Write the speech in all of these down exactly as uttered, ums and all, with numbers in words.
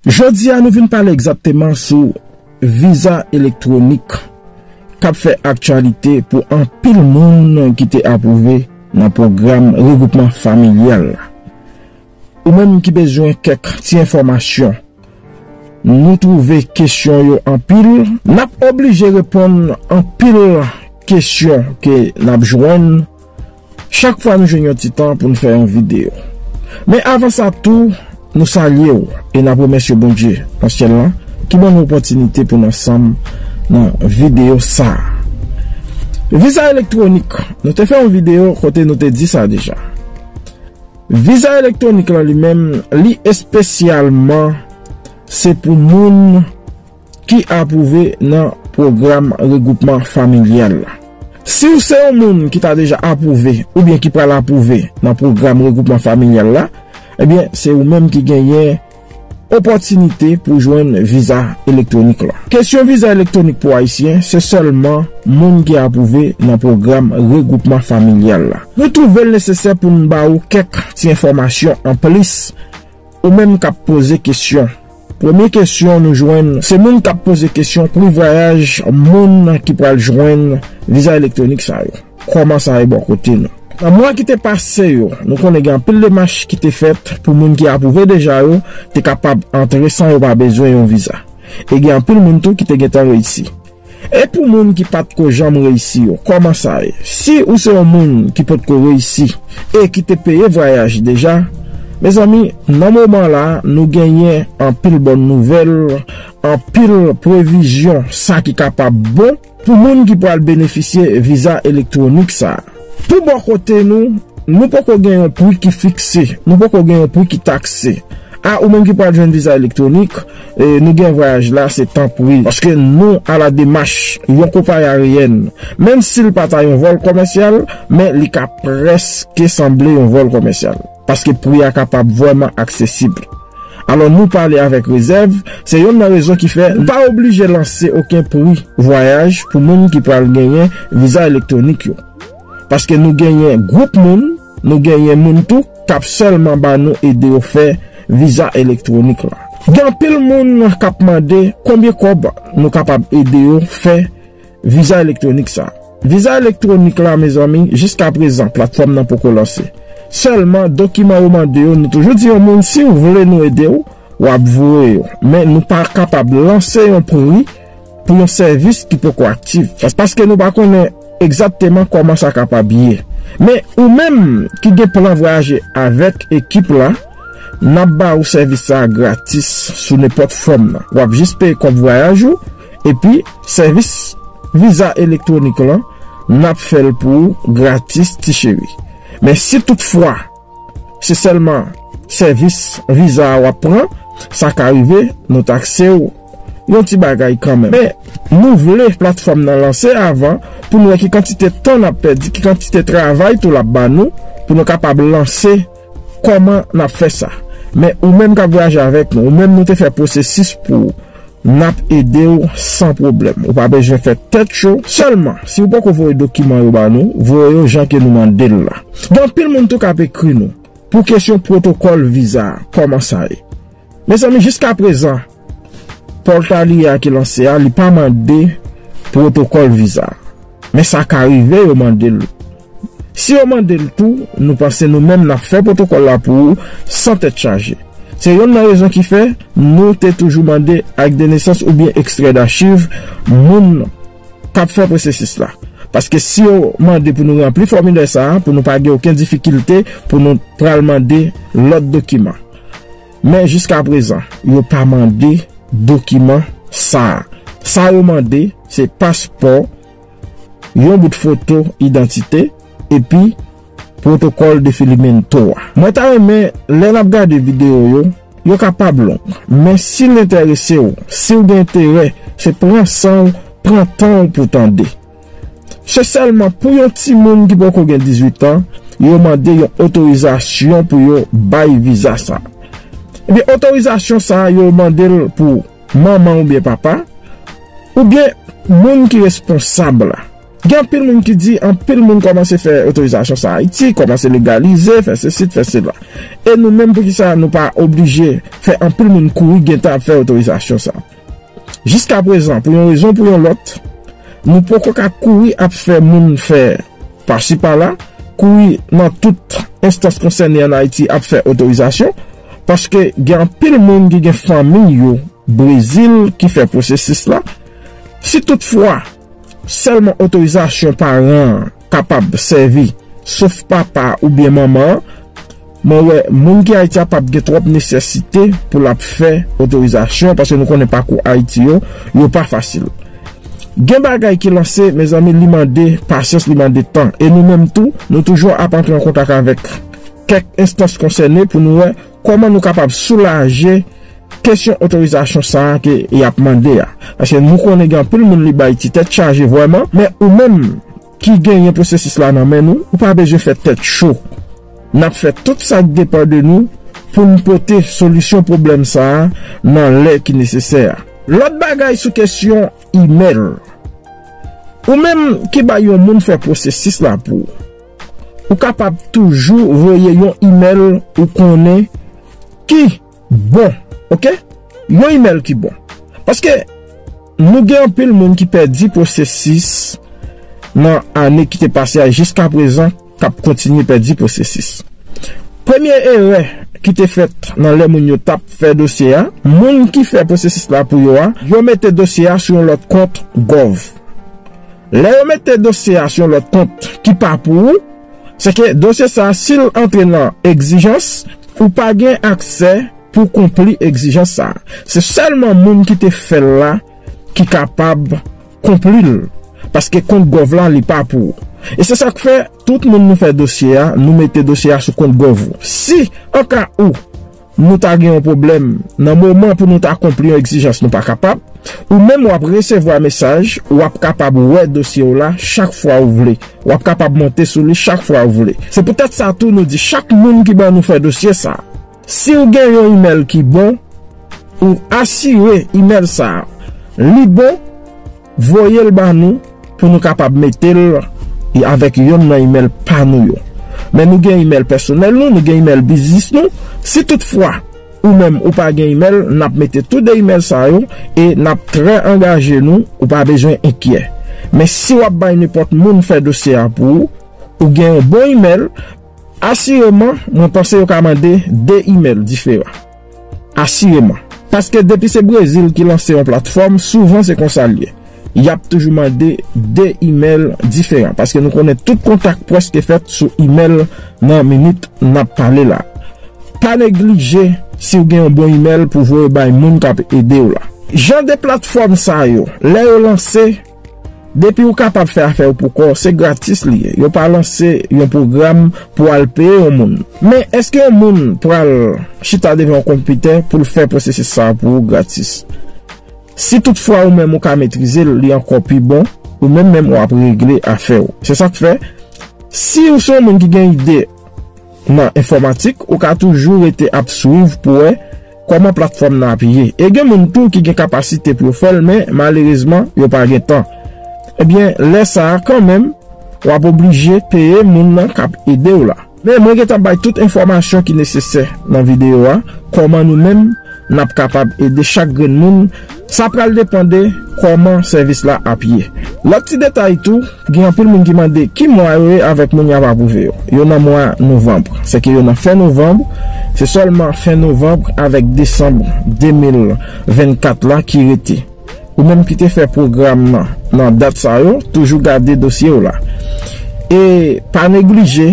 Jodi a, nou vin pale egzakteman sou viza elektwonik k ap fè aktyalite pou anpil moun ki te apwouve nan pwogram regwoupman familyal la. Ou menm ki bezwen kèk ti enfòmasyon, nou twouve kesyon yo anpil, n ap oblije reponn anpil kesyon ke n ap jwenn chak fwa nou jwenn yon ti tan pou n fè yon videyo. Men avan sa tou, nou salye w e n ap remèsye Bondye nan syèl la ki ban nou opòtinite pou n ansanm nan videyo sa a. Viza elektwonik, nou te fè yon videyo kote nou te di sa deja. Viza elektwonik la li menm, li espesyalman se pou moun ki apwouve nan pwogram regwoupman familyal la. Si w se yon moun ki ta deja apwouve oubyen ki pral apwouve nan pwogram regwoupman familyal la, ebyen, se ou menm ki genyen opòtinite pou jwenn viza elektwonik la. Kesyon viza elektwonik pou Ayisyen, se sèlman moun ki apwouve nan pwogram regwoupman familyal la. Nou twouve l nesesè pou n ba ou kèk ti enfòmasyon anplis, ou menm k ap poze kesyon. Premye kesyon nou jwenn, se moun k ap poze kesyon pri vwayaj moun ki pral jwenn viza elektwonik sa yo. Kòman sa ye bò kote nou? Nan mwa ki te pase yo, nou konnen gen anpil demach ki te fèt pou moun ki apwouve deja yo te kapab antre san yo pa bezwen yon viza. E gen anpil moun tou ki te gentan reyisi. E pou moun ki pa t ko janm reyisi yo, kòman sa ye? Si ou se yon moun ki potko reyisi e ki te peye vwayaj deja, mezanmi, nan moman la, nou genyen anpil bòn nouvèl, anpil previzyon, sa ki kapab bon pou moun ki pral benefisye viza elektwonik sa a. Pou bò kote nou, nou poko gen yon pri ki fikse, nou poko gen yon pri ki takse. A, ou menm ki pral jwenn viza elektwonik, e, nou gen vwayaj la, se tanpri. Paske nou a la demach, yon konpayi aryèn, menm si l pa ta yon vòl kòmèsyal, men li ka prèske sanble yon vòl kòmèsyal. Paske pri a kapab vrèman aksesib. Alò, nou pale avèk rezèv, se youn nan rezon ki fè n pa oblije lanse okenn pri vwayaj pou moun ki pral genyen viza elektwonik yo. Paske nou genyen gwoup moun, nou genyen moun tou k ap sèlman ba nou ede yo fè viza elektwonik la. Gen anpil moun k ap mande konbyen kòb nou kapab ede yo fè viza elektwonik sa. Viza elektwonik la, mezanmi, jiskaprezan, platfòm nan poko lanse. Sèlman, dokiman yo mande yo, nou toujou di yon moun, si w vle nou ede w, w ap voye yo. Men nou pa kapab lanse yon pri pou yon sèvis ki poko aktif. Pas-, paske nou pa konnen egzakteman kòman sa kapab ye. Men ou menm ki gen plan vwayaje avèk ekip la, n ap ba ou sèvis sa a gratis sou nenpòt fòm nan. W ap jis peye kòb vwayaj ou, epi sèvis viza elektwonik lan, n ap fè l pou ou gratis, ti cheri. Men si toutfwa se sèlman sèvis viza a w ap pran, sa ka rive nou takse w yon ti bagay kanmenm. Men nou vle platfòm nan lanse avan pou n wè ki kantite tan n ap pèdi, ki kantite travay tou l ap ba nou pou nou kapab lanse kòman n ap fè sa. Men ou menm k ap vwayaje avèk nou, ou menm nou te fè pwosesis pou ou, n ap ede w san pwoblèm. Ou pa bezwen fè tèt cho. Sèlman, si w poko voye dokiman yo ba nou, voye yo jan ke nou mande l la. Gen anpil moun tou k ap ekri nou pou kesyon pwotokòl viza a, kòman sa ye? Mezanmi, jiskaprezan, Portalia ki lanse a, li pa mande pwotokòl viza. Men sa ka rive yo mande l. Si yo mande l tou, nou panse nou menm n ap fè pwotokòl la pou ou san tèt chaje. Se youn nan rezon ki fè nou te toujou mande ak de nesans oubyen ekstrè dachiv moun k ap fè pwosesis la. Paske si yo mande pou nou ranpli fòmilè sa a, pou nou pa gen okenn difikilte, pou nou pral mande lòt dokiman. Men jiskaprezan, yo pa mande dokiman sa a. Sa yo mande, se paspò, yon bout foto idantite, epi pwotokòl de filimento a. Mwen ta renmen, lè n ap gade videyo yo, yo kapab long. Men si l enterese w, si w gen enterè, se pran san w, pran tan w pou tande. Se sèlman pou yon timoun ki poko gen dizuit an, yo mande yon otorizasyon pou yo bay viza sa. Ebyen, otorizasyon sa, yo mande l pou manman oubyen papa, oubyen moun ki responsab la. Gen anpil moun ki di, anpil moun kòmanse fè otorizasyon sa Ayiti, kòmanse legalize, fè sesi, fè sela. E nou menm, poukisa nou pa oblije fè anpil moun kouri gentan ap fè otorizasyon sa? Jiska prezan, pou yon rezon ou pou yon lòt, nou poko ka kouri ap fè moun fè pasi pala, kouri nan tout enstans konsène ann Ayiti ap fè otorizasyon, paske gen anpil moun ki gen fanmi yo Brezil ki fè pwosesis la. Si toutfwa sèlman otorizasyon paran an kapab sèvi, sof papa oubyen manman an, mwen wè moun ki Ayiti a p ap gen twòp nesesite pou l ap fè otorizasyon, paske nou konnen pakou Ayiti yo, yo pa fasil. Gen bagay ki lanse, mezanmi, li mande pasyans, li mande tan. E nou menm tou, nou toujou ap antre an kontak avèk kèk enstans konsène pou nou wè kòman nou kapab soulaje kesyon otorizasyon sa a ke y ap mande a. Paske nou konnen gen anpil moun li bay ti tèt chaje vrèman, men ou menm ki genyen pwosesis la nan men nou, ou pa bezwen fè tèt cho. N ap fè tout sa k depann de nou pou n pote solisyon pwoblèm sa a nan lè ki nesesè a. Lòt bagay sou kesyon imèl. Ou menm ki bay yon moun fè pwosesis la pou ou, ou kapab toujou voye yon imèl ou konnen ki bon, oke? Yon imèl ki bon. Paske nou gen anpil moun ki pèdi pwosesis nan ane ki te pase a, jiska prezan k ap kontinye pèdi pwosesis. Premye erè ki te fèt nan lè moun yo t ap fè dosye a, moun ki fè pwosesis la pou yo a, yo mete dosye a sou yon lòt kont Gov. Lè yo mete dosye a sou yon lòt kont ki pa pou ou, se ke dosye sa a, si l antre nan egzijans, ou pa gen aksè pou konpli egzijans sa a. Se sèlman moun ki te fè l la ki kapab konpli l, paske kont Gov la, li pa pou ou. E se sa k fè, tout moun nou fè dosye a, nou mete dosye a sou kont Gov ou. Si, an ka ou, nou ta gen yon pwoblèm nan moman pou nou ta konpli yon egzijans, nou pa kapab, ou menm w ap resevwa mesaj, w ap kapab wè dosye w la chak fwa ou vle. W ap kapab monte sou li chak fwa ou vle. Se poutèt sa tou nou di chak moun ki ban nou fè dosye sa, si w gen yon imèl ki bon, ou asire imèl sa a, li bon, voye l ba nou pou nou kapab mete l avèk yonn nan imèl pa nou yo. Men nou gen imèl pèsonèl nou, nou gen imèl biznis nou. Si toutfwa ou menm ou pa gen imèl, n ap mete tou de imèl sa yo e n ap trè angaje nou, ou pa bezwen enkyè. Men si w ap bay nenpòt moun fè dosye a pou ou, ou gen yon bon imèl, asireman, mwen panse yo ka mande de imèl diferan. Asireman. Paske depi se Brezil ki lanse yon platfòm, souvan se konsa l ye. Y ap toujou mande de imèl diferan, paske nou konnen tout kontak prèske fèt sou imèl nan minit n ap pale la. Pa neglije si w gen yon bon imèl pou voye bay moun k ap ede w la. Jan de platfòm sa yo, lè yo lanse, depi w kapab fè afè w pou kò w, se gratis li ye. Yo pa lanse yon pwogram pou w al peye yon moun. Men èske yon moun pral chita devan yon konpitè pou l fè pwosesis sa a pou ou gratis? Si toutfwa ou menm ou ka metrize l, li ankò pi bon, ou menm menm w ap regle afè w. Se sa k fè, si ou se yon moun ki gen ide nan enfòmatik, ou ka toujou rete ap swiv pou wè kòman platfòm nan ap ye. E gen moun tou ki gen kapasite pou yo fè l, men malerezman, yo pa gen tan. Ebyen, lè sa a, kanmenm, w ap oblije peye moun nan k ap ede w la. Men mwen gentan bay tout enfòmasyon ki nesesè nan videyo a, kòman nou menm n ap kapab ede chak grenn moun, sa pral depann de kòman sèvis la ap ye. Lòt ti detay tou, gen anpil moun ki mande ki mwa yo ye avèk moun y ap apwouve yo. Yo nan mwa novanm. Sèke yo nan fen novanm, se sèlman fen novanm avèk desanm de mil vennkat la ki rete. Ou menm ki te fè pwogram nan, nan dat sa yo, toujou gade dosye w la. E pa neglije,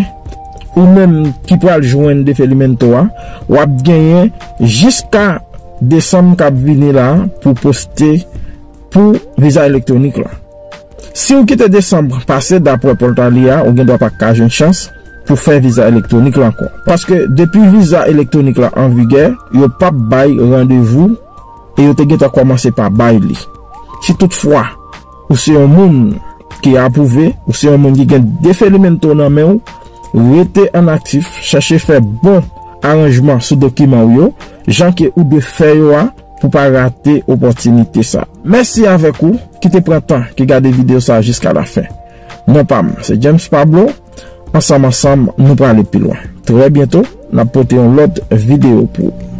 ou menm ki pral jwenn defelimento a, w ap genyen jiska desanm k ap vini la pou poste pou viza elektwonik la. Si w kite desanm pase, dapre pòltali a, ou gen dwa pa ka jwenn chans pou fè viza elektwonik la ankò. Paske depi viza elektwonik la an vigè, yo p ap bay randevou e yo te gentan kòmanse pa bay li. Si toutfwa ou se yon moun ki apwouve, ou se yon moun ki gen defelimento nan men w, rete an aktif, chache fè bon aranjman sou dokiman w yo, jan ke ou dwe fè yo a, pou pa rate opòtinite sa. Mèsi avèk ou ki te pran tan, ki gade videyo sa jiska lafen. Non pa m, se James Pablo. Ansanm, ansanm, nou prale pi lwen. Trè byento, n ap pote yon lòt videyo pou ou.